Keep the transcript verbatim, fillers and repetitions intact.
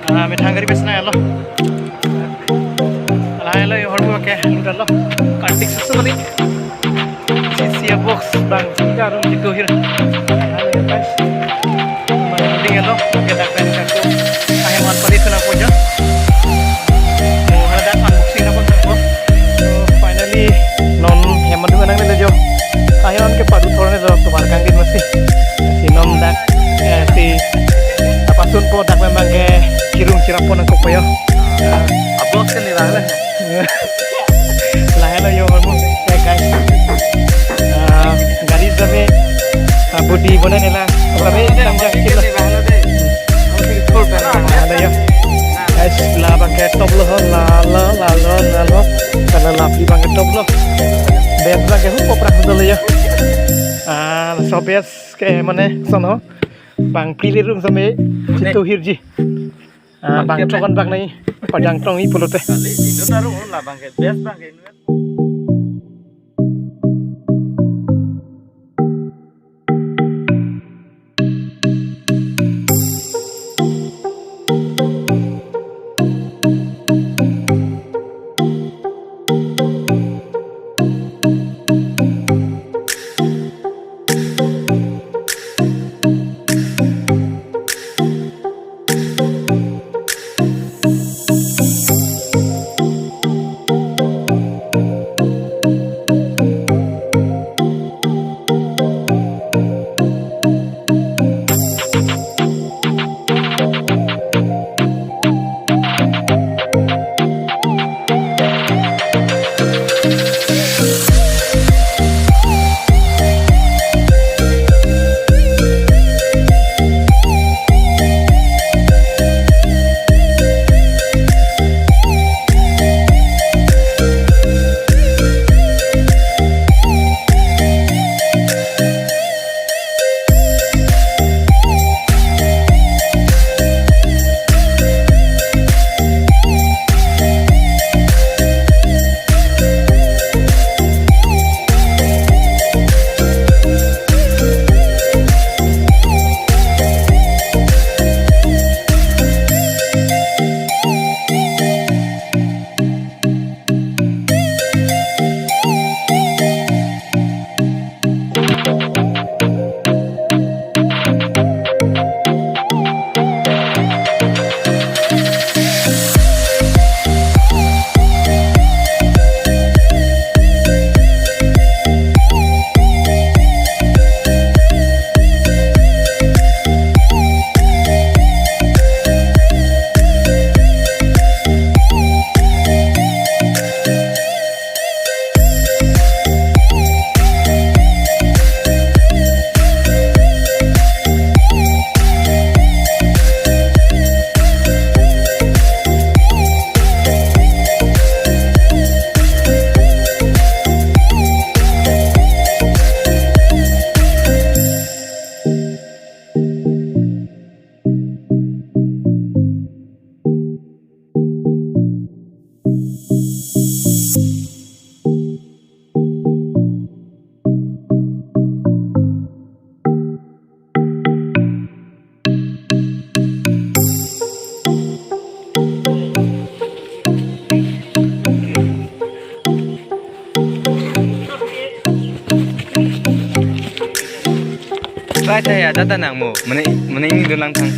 Ah, methang gari bes na lo. Lahelo yo ahormu ke, udah lo. Kartik Sesubari. Sisi box bang kita rum gitu hir. Lahelo yo guys. Mari ding lo, kita pen kaku. Ahem an pali sana puja. Mo ada unboxing apa tuh? So, finally, non hem an dungan nang nelo jo. Ahem an ke padu thorne jo, tovar kangdin masi. Si non dak, eh, si apa sunpo dak memang ke kirung kirap po nangkok po yo. Abos kan ni lah. Lahelo yo ahormu, eh, guys. Ah, gari jame, ah, body bonai nela. Jame tamjak kilo. Lahelo yo. Guys, labang ke top lo ho, la, la, la, lo, la, lo. Karena lapi bang ke top lo. Bed bang ke hupo prak lo yo. Ah, so bed ke mane son ho. Bang pili rum same, situ hirji. Ah, bang chokon bang nai, padang tong i pulote. Kali, itu taruh lah bang ke, best bang ke. Right ya, data nang mo. Mane, mane ini dolang thang.